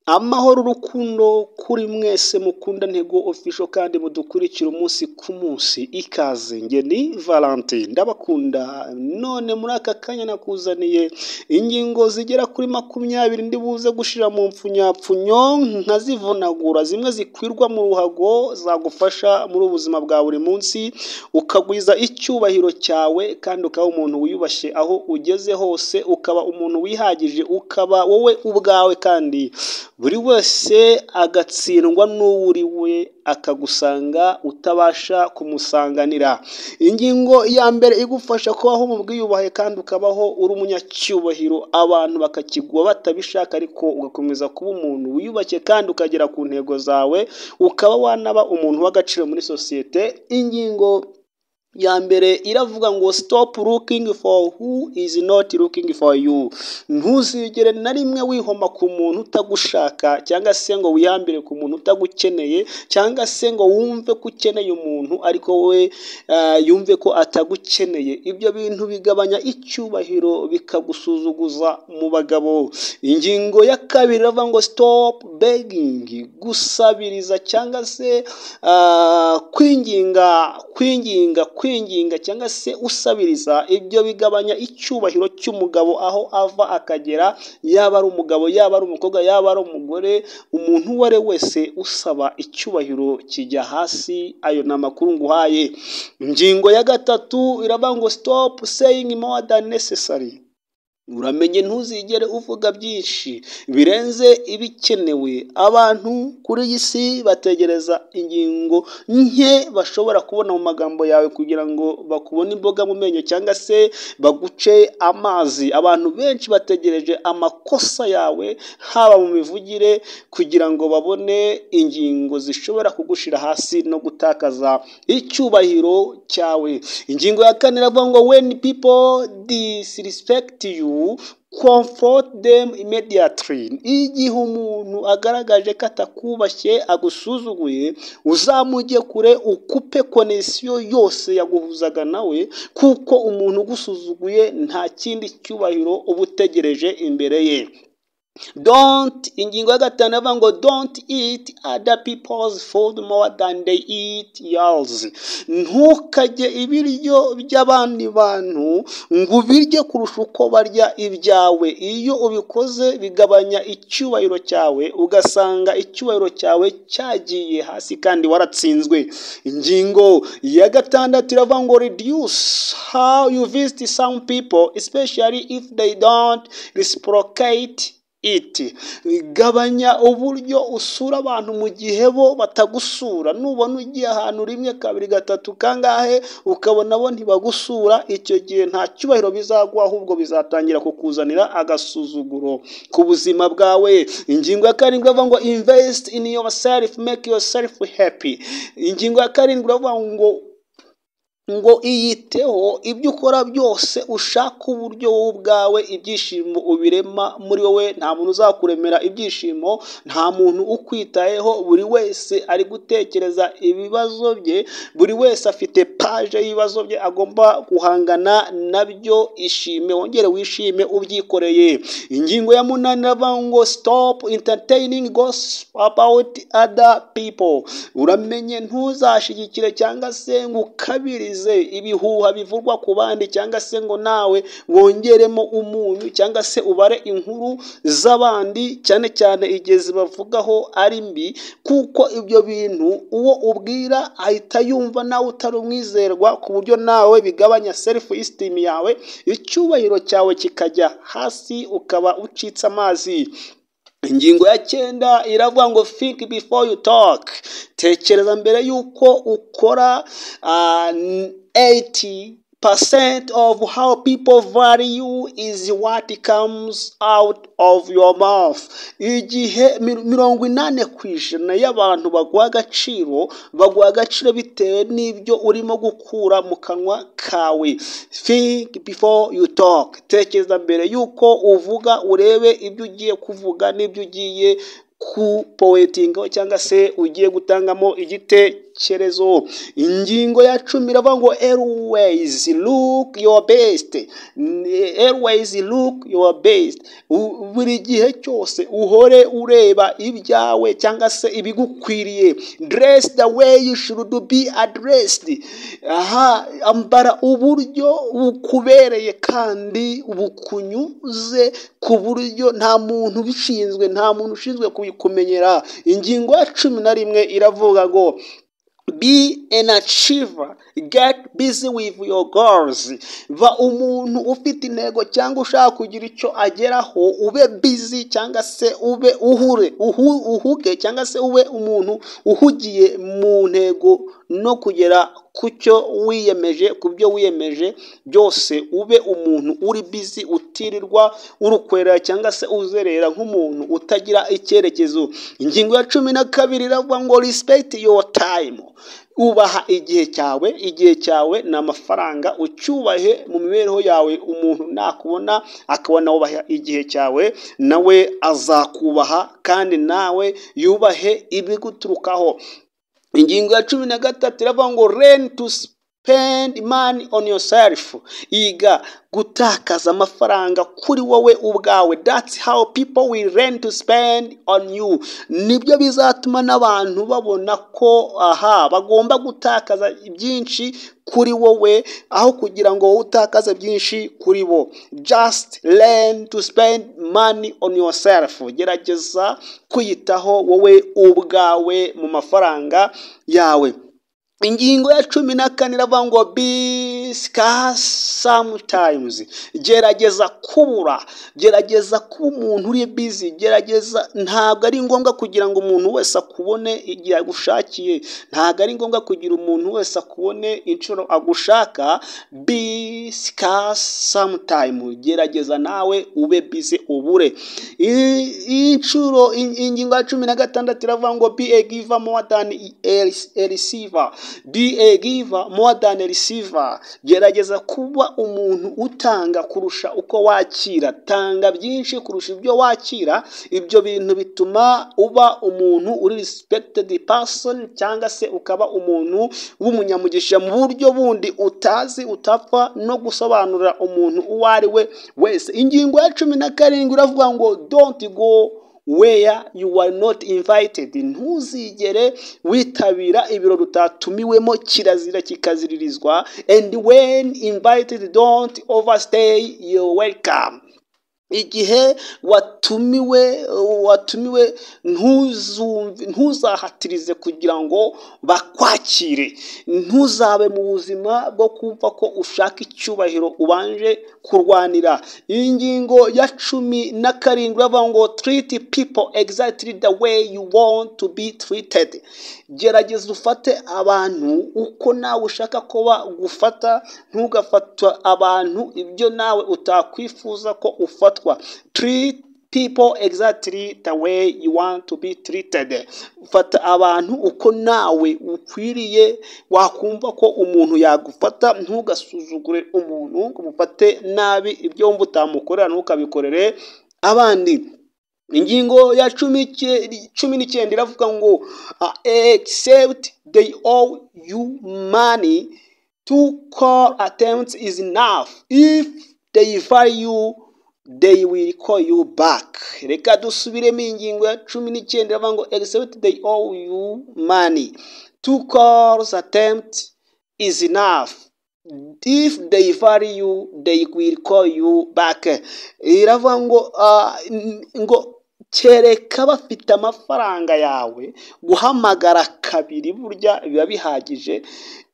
Amahoro, urukundo kuri mwese mukunda Ntego Official kandi mudukurikira umunsi ku munsi. Ikaze, nge ni Valentin, ndabakunda. None muri aka kanya nakuzaniye ingingo zigera kuri 20 ndi buze gushira mu mpfunyapfunyo nkazivunagura, zimwe zikwirwa mu ruhago, zagufasha muri ubuzima bwa buri munsi, ukagwiza icyubahiro cyawe kandi ukaba umuntu wiyubashye aho ugeze hose, ukaba umuntu wihagije, ukaba wowe ubwawe, kandi buri wese agatsindwa n'uwo uri we, akagusanga utabasha kumusanganira. Ingingo ya mbere igufasha kubaho mu bwiyubahe kandi ukabaho uri umunyacyubahiro, abantu bakakigwa batabishaka, ariko ugakomeza kuba umuntu wiyubashye kandi ukagera ku ntego zawe, ukaba wanaba umuntu w'agaciro muri sosiyete. Ingingo ya mbere iravuga ngo: "Stop looking for who is not looking for you." Ntuzigere na rimwe wihoma ku muntu utagushaka, cyangwa se ngo wihambire ku muntu utagukeneye, cyangwa se ngo wumve ko ukeneye umuntu ariko we yumve ko atagukeneye. Ibyo bintu bigabanya icyubahiro, bikagusuzuguza mu bagabo. Ingingo ya kabiri iravuga ngo: "Stop begging." Gusabiriza cyangwa se kwinginga, kwinginga, kwinginga cyangwa se usabiriza, ibyo bigabanya icyubahiro cy'umugabo aho ava akagera, yaba ari umugabo, yaba ari umukobwa, yaba ari umugore, umuntu uwo ari we wese usaba, icyubahiro kijya hasi. Ayo ni amakuru nguhaye. Ingingo ya gatatu iravuga ngo: "Stop saying more than necessary." Uramenye ntuzigere uvuga byinshi birenze ibikenewe. Abantu kuri iyi si bategereza ingingo nke bashobora kubona mu magambo yawe kugira ngo bakubone imboga mu menyo cyangwa se baguce amazi. Abantu benshi bategereje amakosa yawe, haba mu mivugire, kugira ngo babone ingingo zishobora kugushira hasi no gutakaza icyubahiro cyawe. Ingingo ya kane iravuga ngo: "When people disrespect you, confront them immediately." Igihe umuntu agaragaje ko atakubashye, agusuzuguye, uzamujye kure, ukupe connexion yose yaguhuzaga nawe, kuko umuntu ugusuzuguye nta kindi cyubahiro uba utegereje imbere ye. Don't, ingingo ya gatanu iravuga ngo: "Don't eat other people's food more than they eat yours." Ntukarye ibiryo by'abandi bantu ngo ubirye kurusha uko barya ibyawe. Iyo ubikoze bigabanya icyubahiro cyawe, ugasanga icyubahiro cyawe cyagiye hasi kandi waratsinzwe. Ingingo ya gatandatu iravuga ngo: "Reduce how you visit some people, especially if they don't reciprocate it." Gabanya uburyo usura abantu mu gihe bo batagusura. Nubona ugiye ahantu rimwe, kabiri, gatatu, kangahe, ukabona bo ntibagusura, icyo gihe nta cyubahiro bizaguha, ahubwo bizatangira kukuzanira agasuzuguro ku buzima bwawe. Ingingo ya karindwi iravuga ngo: "Invest in yourself, make yourself happy." Ingingo ya karindwi iravuga ngo iyiteho, ibyo ukora byose ushaka uburyo wowe ubwawe ibyishimo ubirema muri wowe. Nta muntu uzakuremera ibyishimo, nta muntu ukwitayeho. Buri wese ari gutekereza ibibazo bye, buri wese afite page y'ibibazo bye agomba guhangana nabyo. Ishime, wongere wishime ubyikoreye. Ingingo ya munani iravuga ngo: "Stop entertaining gossip about other people." Uramenye ntuzashigikire cyangwa se ngo ukabirize ibihuha bivugwa ku bandi, cyangwa se ngo nawe wongeremo umunyu, cyangwa se ubare inkuru z'abandi, cyane cyane igihe zibavugaho ari mbi, kuko ibyo bintu uwo ubwira ahita yumva nawe utari umwizerwa, ku buryo nawe bigabanya self esteem yawe, icyubahiro cyawe kikajya hasi, ukaba ucitse amazi. Ingingo ya cyenda iravuga ngo: "Think before you talk." Tekereza mbere y'uko ukora. 80% of how people value is what comes out of your mouth. Igihe 80% y'abantu baguha agaciro, baguha agaciro bitewe n'ibyo urimo gukura mu kanwa kawe. Think before you talk. Tekereza mbere y'uko uvuga, urebe ibyo ugiye kuvuga n'ibyo ugiye Kupointingaho cyangwa se ugiye gutangamo igitekerezo. Ingingo ya 10 iravuga ngo: "Always look your best, always look your best." Buri gihe cyose uhore ureba ibyawe cyangwa se ibigukwiriye. Dress the way you should be addressed. Aha, ambara uburyo bukubereye kandi bukunyuze, ku buryo nta muntu ubishinzwe, nta muntu ushinzwe kubikumenyera. Ingingo ya 11 iravuga ngo: "Be an achiever, get busy with your goals." Ba umuntu ufite intego cyangwa ushaka kugira icyo ageraho, ube busy cyangwa se ube uhure uhuge cyangwa se ube umuntu uhugiye mu ntego no kugera ku cyo wiyemeje, ku byo wiyemeje byose. Ube umuntu uri busy, utirirwa urukwera cyangwa se uzerera nk'umuntu utagira icyerekezo. Ingingo ya 12 iravuga ngo: "Respect your time." Ubaha igihe cyawe. Igihe cyawe ni amafaranga, ucyubahe mu mibereho yawe. Umuntu nakubona akabona wubaha igihe cyawe, nawe azakubaha kandi nawe yubahe ibiguturukaho. Ingingo ya 13 iravuga ngo: "Learn to spend money on yourself." Iga gutakaza amafaranga kuri wowe ubwawe. That's how people will learn to spend on you. Nibyo bizatuma n'abantu babona ko aha bagomba gutakaza byinshi kuri wowe, aho kugira ngo wowe utakaze byinshi kuri bo. Just learn to spend money on yourself. Gerageza kwiyitaho wowe ubwawe mu mafaranga yawe. Ingingo ya 14 iravuga ngo: "Be scarce sometimes." Gerageza kubura, gerageza kuba umuntu uri busy, gerageza. Ntabwo ari ngombwa kugira ngo umuntu wese akubone igihe agushakiye, ntabwo ari ngombwa kugira umuntu wese akubone inshuro agushaka. Be scarce sometime. Gerageza nawe ube busy, ubure inshuro. Ingingo ya 16 iravuga ngo: "Be a giver more than a receiver, be a giver more than a receiver." Gerageza kuba umuntu utanga kurusha uko wakira. Tanga byinshi kurusha ibyo wakira. Ibyo bintu bituma uba umuntu uri respected person, cyangwa se ukaba umuntu w'umunyamugisha mu buryo bundi utazi, utapfa no gusobanurira umuntu uwo ari we wese. Ingingo ya 17 iravuga ngo: "Don't go where you are not invited." Ntuzigere witabira ibirori utatumiwemo, kirazira kikaziririzwa. And when invited, don't overstay your welcome. Igihe watumiwe, ntuzahatirize kugira ngo bakwakire. Ntuzabe mu buzima bwo kumva ko ushaka icyubahiro ubanje kurwanira. Iyi ngingo ya 17 iravuga ngo: "Treat people exactly the way you want to be treated." Gerageza ufate abantu uko nawe ushaka ko bagufata. Ntugafata abantu ibyo nawe utakwifuza ko ufatwa. Treat people exactly the way you want to be treated. Fata abantu uko nawe ukwiriye wakumva ko umuntu yagufata. Ntugasuzugure umuntu ngo umufate nabi. Ibyo wumva utamukorera, ntukabikorere abandi. Ingingo ya 19 iravuga ngo: "Except they owe you money, two call attempts is enough. If they value you, they will call you back." Reka dusubiremo. Ingingo ya 19 iravuga ngo: "Except they owe you money, two calls attempt is enough. If they value you, they will call you back." Iravuga ngo kereka bafite amafaranga yawe, guhamagara kabiri burya biba bihagije.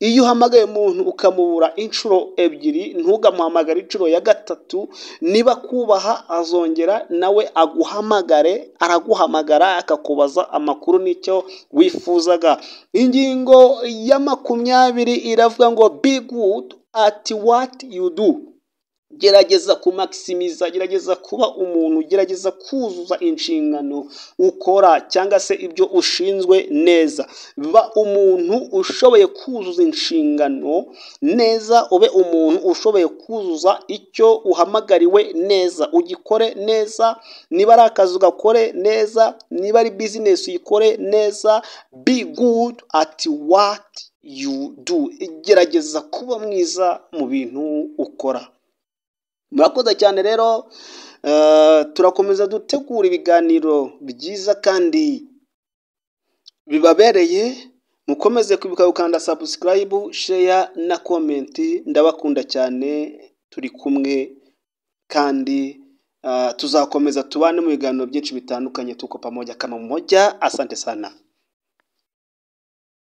Iyo uhamagaye umuntu ukamubura inshuro ebyiri, ntugamuhamagare inshuro ya gatatu. Niba kubaha, azongera nawe aguhamagare. Araguhamagara akakubaza amakuru n'icyo wifuzaga. Ingingo ya 20 iravuga ngo: "Be good at what you do." Gerageza kumaximiza, gerageza kuba umuntu, gerageza kuzuza inshingano ukora cyangwa se ibyo ushinzwe neza. Ba umuntu ushoboye kuzuza inshingano neza, ube umuntu ushoboye kuzuza icyo uhamagariwe neza, ugikore neza. Niba ari akazi, ugakore neza. Niba ari business, uyikore neza. Be good at what you do. Gerageza kuba mwiza mu bintu ukora. Murakoze cyane rero, turakomeza dutegura ibiganiro byiza kandi bibabereye. Mukomeze kwibuka gukanda subscribe, share na comment. Ndabakunda cyane, turi kumwe kandi tuzakomeza tubane mu biganiro byinshi bitandukanye. Tuko pamoja kama mmoja. Asante sana.